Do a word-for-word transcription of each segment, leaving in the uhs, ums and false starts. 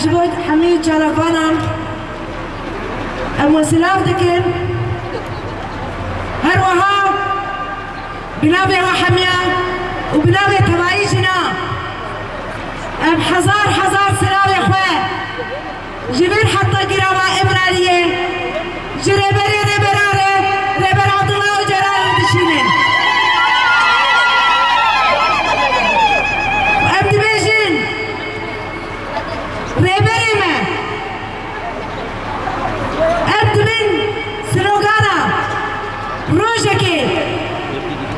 Ji bo hemî çalakvanan em we silav dikin. Her wiha bi navê we hemiya û bi navê tevayî jina em hezar hezar silavê xwe ji vir heta girava Îmraliyê ji Rêberê Rêberan re, Rêber Abdullah Ocalan re dişînin. Em dibêjin, Rêberê me, em dibin slogana rojekê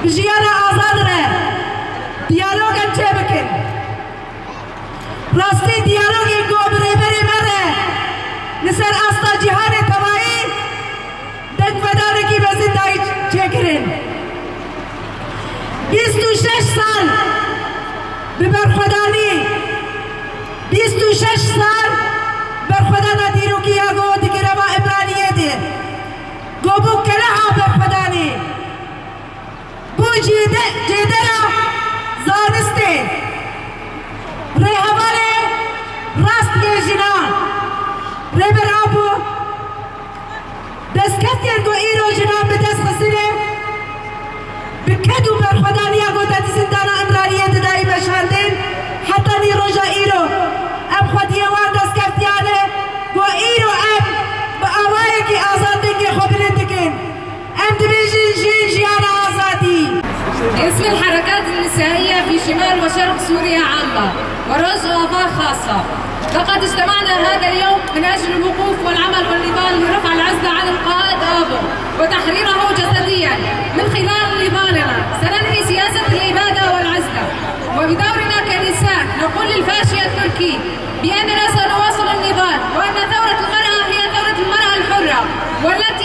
bi jiyana azad re diyalog em çêbikin. Rastî diyalogê ku bi rêberê me re li ser asta cîhanê tevayî dengvedanekî mezin dayî çêkirin. Bîst û şeş sal bi berxwedanî, bîst û şeş sal berxwedana dîrokî ya ku di girava Îmraniyê de ku bû keleha berxwedanê, bû cêde-, cêdera zanistê, rêhevalê rast yê jinan, Rêber Apo, destkeftiyên ku îro jinan bi dest xistine, bi ked û berxwedaniya ku te di zindana Îmraliyê de dayî meşandin, heta nî roja îro em xwediyê wan destkeftiyane ku îro em bi awayekî azad dengê xwe bilind dikin. Em dibêjin jin jiyana azadî. اسم الحركات النسائية في شمال وشرق سوريا عامة، ورزق آفاق خاصة. لقد اجتمعنا هذا اليوم من أجل الوقوف والعمل والنضال لرفع العزلة عن القائد آبو وتحريره جسديا. من خلال نضالنا سننهي سياسة الإبادة والعزلة، وبدورنا كنساء نقول للفاشية التركي بأننا سنواصل النضال، وأن ثورة المرأة هي ثورة المرأة الحرة، والتي